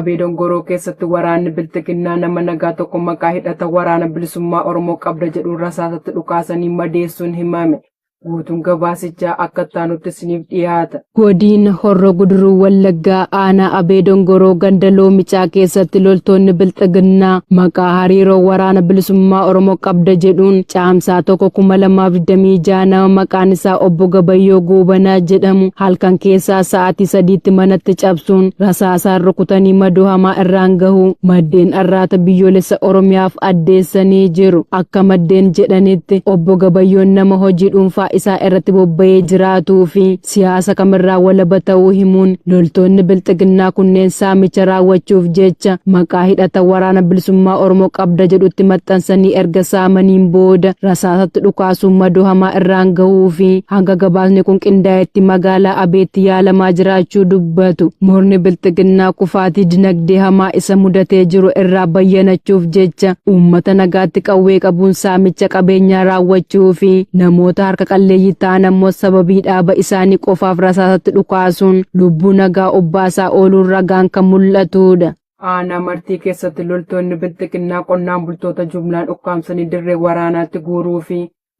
Abee Dongoroo keessatti waraanni Bilxiginnaa nama nagaa tokko maqaa hidhata Waraana Bilisummaa Oromoo qabda jedhuun rasaasatti dhukaasanii madeessuun himame. Guutuun gabaasichaa akka itti aanutti isiniif dhiyaata. Godiina Horro Guduruu Wallaggaa Aanaa Abee Dongoroo ganda Loomicaa keessatti loltoonni Bilxiginnaa maqaa hariiroo Waraana Bilisummaa Oromoo qabda jedhuun Caamsaa 1, 2026 nama maqaan isaa Obbo Gabayyoo Goobanaa jedhamu halkan keessaa sa'aatii 3tti manatti cabsuun rasaasaan rukutanii madoo hamaa irraan gahuu maddeen Arraata Biyyoolessa Oromiyaaf addeessanii jiru. Akka maddeen jedhanitti, Obbo Gabayyoon nama hojii dhuunfaa isaa irratti bobba'ee jiraatuu fi siyaasa kamirraa walaba ta'uu himuun, loltoonni Bilxiginnaa kunneen saamicha raawwachuuf jecha maqaa hidhata Waraana Bilisummaa Oromoo qabda jedhutti maxxansanii erga saamaniin booda rasaasatti dhukaasuun madoo hamaa irraan gahuu fi hanga gabaasni kun qindaa'etti magaalaa Abeetti yaalamaa jiraachuu dubbatu. Murni Bilxiginnaa kufaatii dinagdee hamaa isa mudatee jiru irraa bayyanachuuf jecha uummata nagaatti qawwee qabuun saamicha qabeenyaa raawwachuu fi namoota harka qalleeyyii ta'an ammoo sababii dhaaba isaanii qofaaf rasaasatti dhukaasuun lubbuu nagaa obbaasaa ooluun ragaan kan mul'atuudha. Aanaa Martii keessatti loltoonni Bilxiginnaa qonnaan bultoota jumlaan ukkaamsanii dirree waraanaatti guuruu fi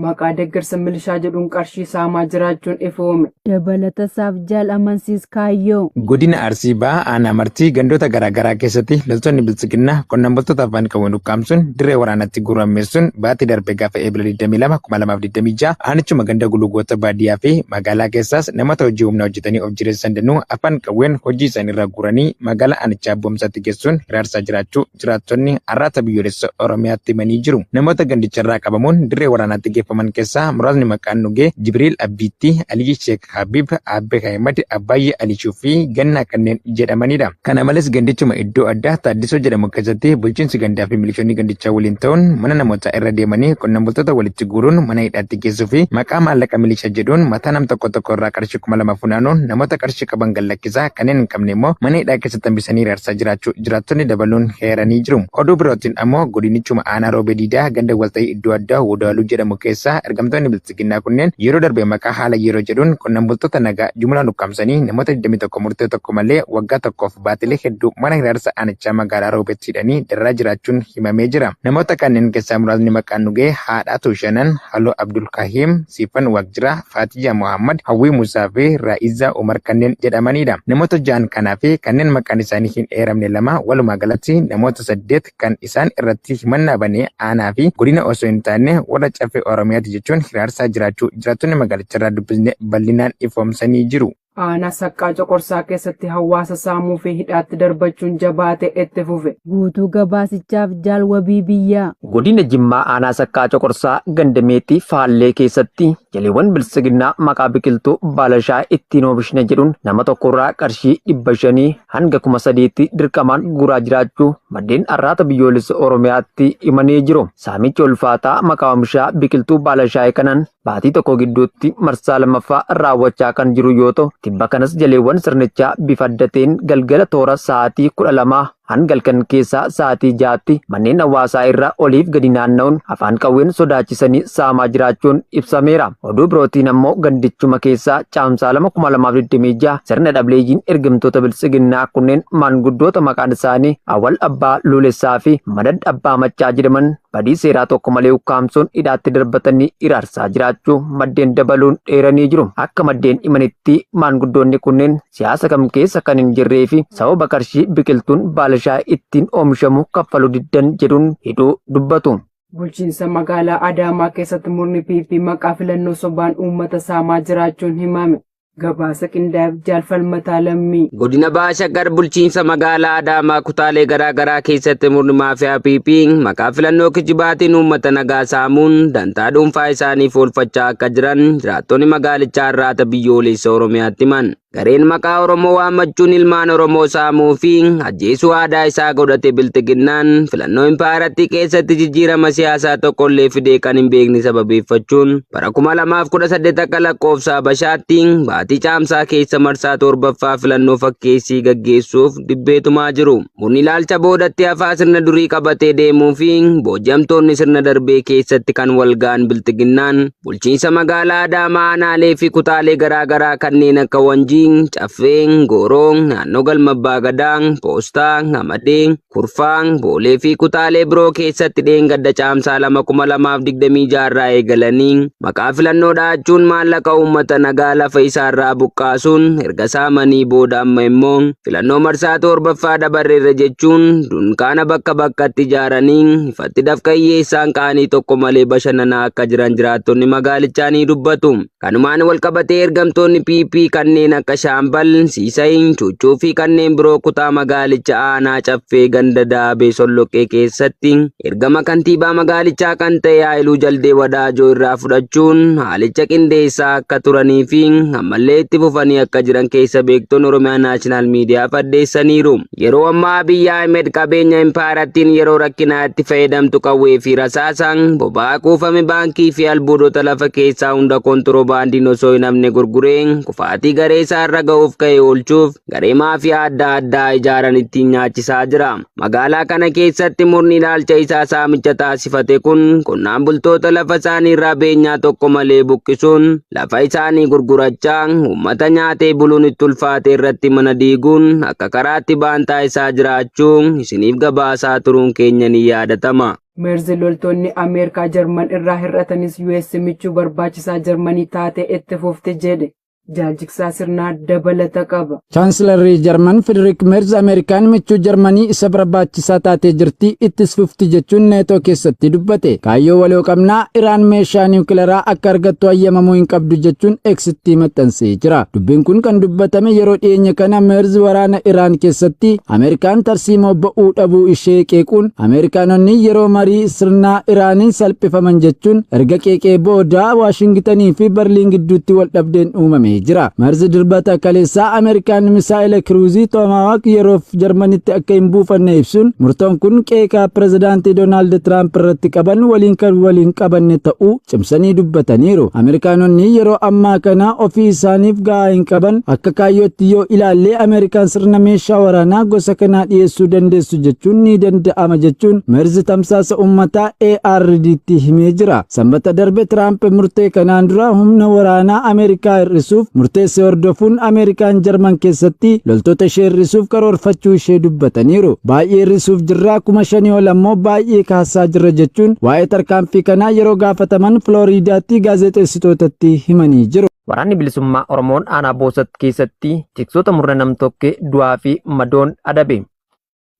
maqaa deggersa milishaa jedhuun qarshii saamaa jiraachuun ifoome. Dabalatasaaf Jaal Amansiis Kaayyoo. Godina Arsii Bahaa Aanaa Martii gandoota garaa garaa keessatti loltoonni Biltsiginnaa qonnaan bultoota afaan qawween ukkaamsuun dirree waraanaatti guuruu hammeessuun baatii darbe gaafa Eebila 22, 2026 aanichuma ganda Gulugoota baadiyyaa fi magaalaa keessaas namoota hojii humnaa hojjetanii of jireessan danuu afaan qawween hojii isaaniirraa guuranii magaalaa aanichaa Abboomsaatti geessuun hiraarsaa jiraachuu jiraattonni Arraata Biyyoolessa Oromiyaatti himanii jiru. Namoota gandicharraa qabamuun dirree waraanaatti geeffaman keessaa muraasni maqaan nu ga'e Jibriil Abbiittii, Aliyyi Sheek Habiib, Aabbee Ahimad, Abbaayyee Alishuu fi Gannaa kanneen jedhamanidha. Kana malees gandichuma iddoo addaa Taaddisoo jedhamu keessatti bulchiinsi gandaa fi milishoonni gandichaa waliin ta'uun mana namootaa irra deemanii qonnaan bultoota walitti guuruun mana hidhaatti geessuu fi maqaa maallaqa milishaa jedhuun mataa nam tokko tokko irraa qarshii 2000 funaanuun namoota qarshii qaban gad lakkisaa kanneen hin qabne immoo mana hidhaa keessatti hambisanii hiraarsaa jiraachuu jiraattonni dabaluun heeranii jiru. Oduu birootiin ammoo godinichuma aanaa Roobee Diidaa ganda walta'ii iddoo addaa Wodaaluu jedhamu keessaa ergamtoonni Biltsiginnaa kunneen yeroo darbe maqaa haala yeroo jedhuun qonnaan bultoota nagaa jumlaan ukkaamsanii namoota 21 murtee tokko malee waggaa tokkoof baatilee hedduu mana hiraarsa aanichaa magaalaa Roobeetti hidhanii dararaa jiraachuun himamee jira. Namoota kanneen keessaa muraasni maqaan nu ga'e Haadhaatuu Shanan, Haloo Abdulkahiim, Siifan Waaqjiraa, Faatiyyaa Mohammad, Hawwii Musaa fi Raa'izaa Umar kanneen jedhamaniidha. Namoota ja'an kanaa fi kanneen maqaan isaanii hin eeramne 2 walumaa galatti namoota 8 kan isaan irratti himannaa bane aanaa fi godina osoo hin taane warra Caffee Oromiyaati jechuun hiraarsaa jiraachuu jiraattonni magaalicharraa dubbisne bal'inaan ifoomsanii jiru. Aanaa Saqqaa Coqorsaa keessatti hawaasa saamuu fi hidhaatti darbachuun jabaatee itti fufe. Guutuu gabaasichaaf Jaal Wabii Biyyaa. Godina Jimmaa Aanaa Saqqaa Coqorsaa ganda Meexxii Faallee keessatti jaleewwan Biltsiginnaa maqaa biqiltuu baala shaayii ittiin oomishna jedhuun nama tokkorraa qarshii 500 hanga 3000tti dirqamaan guuraa jiraachuu maddeen Arraata Biyyoolessa Oromiyaatti himanii jiru. Saamichi ulfaataa maqaa oomishaa biqiltuu baala shaayii kanaan baatii tokko gidduutti marsaa lammaffaa raawwachaa kan jiru yoo ta'u, tibba kanas jaleewwan sirnichaa bifa adda ta'een galgala toora sa'aatii 12 hanga halkan keessaa sa'aatii 6tti manneen hawaasaa irra oliif gadi naanna'uun afaan qawween sodaachisanii saamaa jiraachuun ibsameera. Oduu birootiin ammoo gandichuma keessaa Caamsaa 2, 2026 sirna dhableeyyiin ergamtoota Biltsiginnaa kunneen maanguddoota maqaan isaanii Awwal Abbaa Luulessaa fi Madad Abbaa Maccaa jedhaman badii seeraa tokko malee ukkaamsuun hidhaatti darbatanii hiraarsaa jiraachuu maddeen dabaluun eeranii jiru. Akka maddeen himanitti maanguddoonni kunneen siyaasa kam keessa kan hin jirree fi sababa qarshii biqiltuun baala shaayii ittiin oomishamu kaffaluu diddan jedhuun hidhuu dubbatu. Bulchiinsa magaalaa Adaamaa keessatti murni PP maqaa filannoo sobaan uummata saamaa jiraachuun himame. Gabaasa qindaa'eef Jaal Falmataa Lammii. Godina Baha Shaggar bulchiinsa magaalaa Adaamaa kutaalee garaa garaa keessatti murni maafiyaa PP maqaa filannoo kijibaatiin uummata nagaa saamuun dantaa dhuunfaa isaaniif oolfachaa akka jiran jiraattonni magaalichaa Arraata Biyyooleessa Oromiyaatti himan. Gareen maqaa Oromoo waammachuun ilmaan Oromoo saamuu fi ajjeesuu aadaa isaa godhate Bilxiginnaan filannoo impaayerattii keessatti jijjiirama siyaasaa tokkollee fidee kan hin beekne sababeeffachuun bara 2018 akka lakkoofsa Habashaatti baatii Caamsaa keessa marsaa torbaffaa filannoo fakkeessii gaggeessuuf dibbee tumaa jiru. Murni ilaalcha boodatti hafaa sirna durii qabatee deemuu fi booji'amtoonni sirna darbee keessatti kan wal ga'an Bilxiginnaan bulchiinsa magaalaa Adaamaa aanaalee fi kutaalee garaa garaa kanneen akka Wanjii, Martii, Caffee, Gooroo, naannoo Galma Abbaa Gadaa, Poostaa, Amadee, Kurfaa, Boolee fi kutaalee biroo keessatti dheengadda Caamsaa 2, 2026 irraa eegalanii maqaa filannoo dhahachuun maallaqa uummata nagaa lafa isaarraa buqqaasuun erga saamanii booda amma immoo filannoo marsaa torbaffaa dabarreerra jechuun dunkaana bakka bakkatti ijaaranii ifatti dafqa hiyyeessaan qaanii tokko malee bashannanaa akka jiran jiraattonni magaalichaa ni dubbatu. Kanumaan walqabatee ergamtoonni PP kanneen akka Shaambal, Siisay, Chuuchuu fi kanneen biroo kutaa magaalicha aanaa Caffee ganda Daabee Solloqqee keessatti ergama kantiibaa magaalichaa kan ta'e Haayiluu Jaldee Wadaajoo irraa fudhachuun haalicha qindeessaa akka turanii fi ammallee itti fufanii akka jiran keessa beektonni Oromiyaa Naashinaal Miidiyaaf addeessaniiru. Yeroo ammaa Abiy Ahmed qabeenya impaayarattiin yeroo rakkinaa itti fayyadamtu qawwee fi rasaasa, boba'aa kuufame baankii fi albuudota lafa keessaa hunda kontiroobaandiin osoo hin hafne gurguree kufaatii garee isaa irra ga'uuf ka'e oolchuuf garee maafiyaa adda addaa ijaaran ittiin nyaachisaa jira. Magaalaa kana keessatti murni ilaalcha isaa saamicha taasifate kun qonnaan bultoota lafa isaanii irraa beenyaa tokko malee buqqisuun lafa isaanii gurgurachaa uummata nyaatee buluun itti ulfaate irratti mana diiguun akka karaatti ba'an taasisaa jiraachuu isiniif gabaasaa turuun keenya ni yaadatama. Merz loltoonni Ameerikaa Jarman irraa hir'atanis US michuu barbaachisaa Jarmanii taatee itti fufti jedhe. Jaal Jigsaa Sirnaa dabalata qaba. Chaansilarri Jarman Fidrik Merz Ameerikaan michuu Jarmanii isa barbaachisaa taatee jirti, ittis fufti jechuun Neetoo keessatti dubbate. Kaayyoo waloo qabnaa, Iraan meeshaa niwukilaraa akka argattu hayyamamuu hin qabdu jechuun X'tti maxxansee jira. Dubbiin kun kan dubbatame yeroo dhiyeenya kana Merz waraana Iraan keessatti Ameerikaan tarsiimoo ba'uu dhabuu ishee qeequun Ameerikaanonni yeroo marii sirnaa Iraaniin salphifaman jechuun erga qeeqee booda Waashingitanii fi Barliin gidduutti wal dhabdeen uumamee jira. Merz Dilbata kaleessaa Ameerikaan misaa'ila kiruuzii Toomahaawk yeroof Jarmanitti akka hin buufanne ibsuun murtoon kun qeeqa pirezidaantii Doonaald Tiraamp irratti qaban waliin kan wal hin qabanne ta'uu cimsanii dubbataniiru. Ameerikaanonni yeroo ammaa kana ofii isaaniif gahaa hin qaban. Akka kaayyootti yoo ilaalle Ameerikaan sirna meeshaa waraanaa gosa kanaa dhiyeessuu dandeessu jechuun ni danda'ama jechuun Merz tamsaasa uummataa ARDtti himee jira. Sanbata darbe Tiraamp murtee kanaan dura humna waraanaa Ameerikaa hir'isuuf murteesse hordofuun Ameerikaan Jarman keessatti loltoota ishee hir'isuuf karoorfachuu ishee dubbataniiru. Baay'ee hir'isuuf jirra, 5,000 ol ammoo baay'ee kaasaa jirra jechuun waa'ee tarkaanfii kanaa yeroo gaafataman Filooriidaatti gaazexeessitootatti himanii jiru. Waraanni Bilisummaa Oromoon aanaa Boosat keessatti tiksoota murna namtokkee du'aa fi madoon adabe.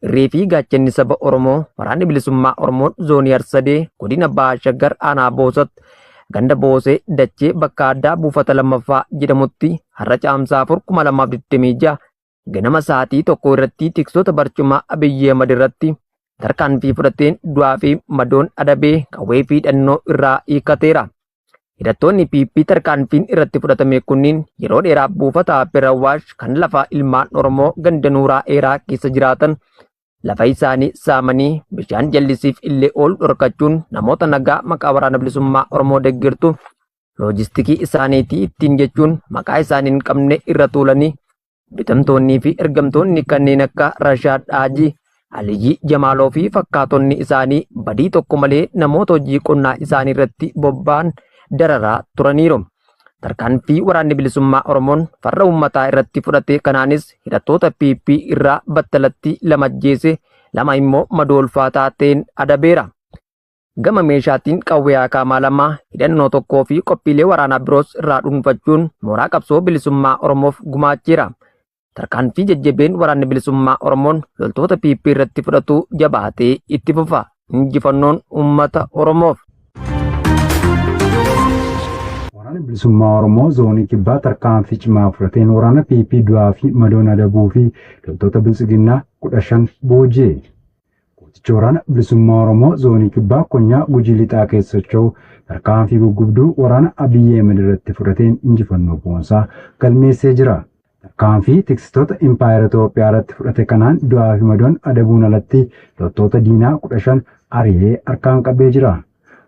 Irree fi gaachanni saba Oromoo Waraanni Bilisummaa Oromoon zoonii Harsadee godina Baha Shaggar aanaa Boosat ganda Boosee dachee bakka addaa buufata lammaffaa jedhamutti har'a Caamsaa 4 2026 ganama sa'aatii 1 irratti tiksoota barcuma Abiyyi Ahmad irratti tarkaanfii fudhateen du'aa fi madoon adabee qawwee fi hidhannoo irraa hiikateera. Hidhattoonni PP tarkaanfiin irratti fudhatame kunniin yeroo dheeraaf buufata Abberawaash kan lafa ilmaan Oromoo ganda Nuuraa Eeraa keessa jiraatan lafa isaanii saamanii bishaan jallisiif illee oolu dhorkachuun namoota nagaa maqaa Waraana Bilisummaa Oromoo deggertu loojistikii isaaniitii ittiin jechuun maqaa isaanii hin qabne irra tuulanii bitamtoonnii fi ergamtoonni kanneen akka Rashaad Haajii, Aliyyii Jamaaloo fi fakkaatonni isaanii badii tokko malee namoota hojii qonnaa isaanii irratti bobba'an dararaa turaniiru. Tarkaanfii Waraanni Bilisummaa Oromoon farra uummataa irratti fudhate kanaanis hidhattoota PP irraa battalatti 2 ajjeese, 2 immoo madoo ulfaataa ta'een adabeera. Gama meeshaatiin qawwee akaamaa 2, hidhannoo tokkoo fi qophiilee waraanaa biroos irraa dhuunfachuun mooraa qabsoo bilisummaa Oromoof gumaacheera. Tarkaanfii jajjabeen Waraanni Bilisummaa Oromoon loltoota PP irratti fudhatu jabaatee itti fufa. Injifannoon uummata Oromoof! Waraanni Bilisummaa Oromoo Zoonii Kibbaa tarkaanfii cimaa fudhateen waraana PP du'aa fi madoon adabuu fi loltoota Biltsiginnaa 15 booji'e. Gootichi Waraana Bilisummaa Oromoo Zoonii Kibbaa Konyaa Gujii Lixaa keessa socho'u tarkaanfii guggubduu waraana Abiyyi Ahimad irratti fudhateen injifannoo boonsaa galmeessee jira. Tarkaanfii tiksitoota impaayera Itoophiyaa irratti fudhate kanaan du'aa fi madoon adabuun alatti loltoota diinaa 15 ari'ee harkaan qabee jira.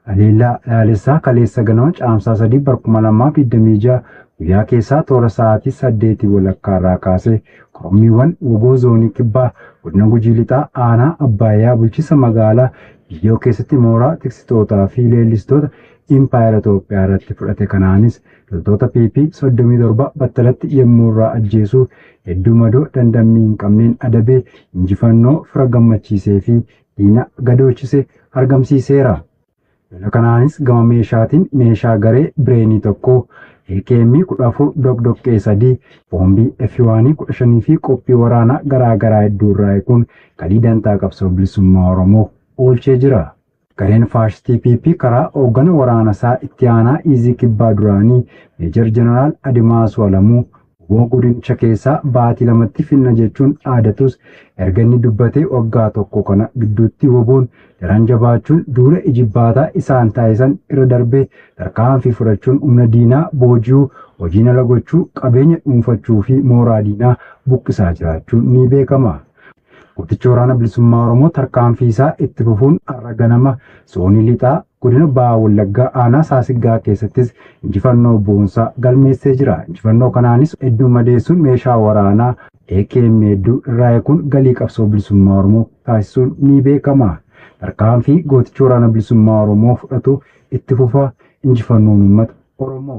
Haleellaa laalessaa kaleessa ganama Caamsaa 3 bar 2026 guyyaa keessaa toora sa'aatii saddeetii walakkaa irraa kaasee korommiiwwan wbo Zoonii Kibbaa Godina Gujii Lixaa Aanaa Abbaayyaa Bulchiinsa Magaalaa Biyyoo keessatti mooraa tiksitootaa fi leellistoota Impaayera Itoophiyaa irratti fudhate kanaanis loltoota PP 37 battalatti yommuu irraa ajjeesuu hedduu madoo dandammii hin qabneen adabee injifannoo fira gammachiisee fi diina gadoochise argamsiiseera. Lola kanaanis gama meeshaatiin meeshaa garee bireenii tokko, AKM 14 doqdoqqee 3, boombii F1 15 fi qophii waraanaa garaa garaa hedduu irraa eeguun galii dantaa qabsoo bilisummaa Oromoo oolchee jira. Gareen faashistii PP karaa hooggana waraana isaa itti aanaa Iizii Kibbaa duraanii Meejar Jeneraal Adimaasuu Alamuu WBO godinicha keessaa baatii lamatti finna jechuun dhaadatus erga inni dubbatee waggaa tokko kana gidduutti WBOn daran jabaachuun duula ijibbaataa isaan taasisan irra darbee tarkaanfii fudhachuun humna diinaa booji'uu, hojiin ala gochuu, qabeenya dhuunfachuu fi mooraa diinaa buqqisaa jiraachuun ni beekama. Gootichi Waraana Bilisummaa Oromoo tarkaanfii isaa itti fufuun har'a ganama Zoonii Lixaa Godina Baha Wallaggaa Aanaa Saasiggaa keessattis injifannoo boonsaa galmeessee jira. Injifannoo kanaanis hedduu madeessuun meeshaa waraanaa AKM hedduu irraa eeguun galii qabsoo bilisummaa Oromoo taasisuun ni beekama. Tarkaanfii gootichi Waraana Bilisummaa Oromoo fudhatu itti fufa injifannoon uummata Oromoof.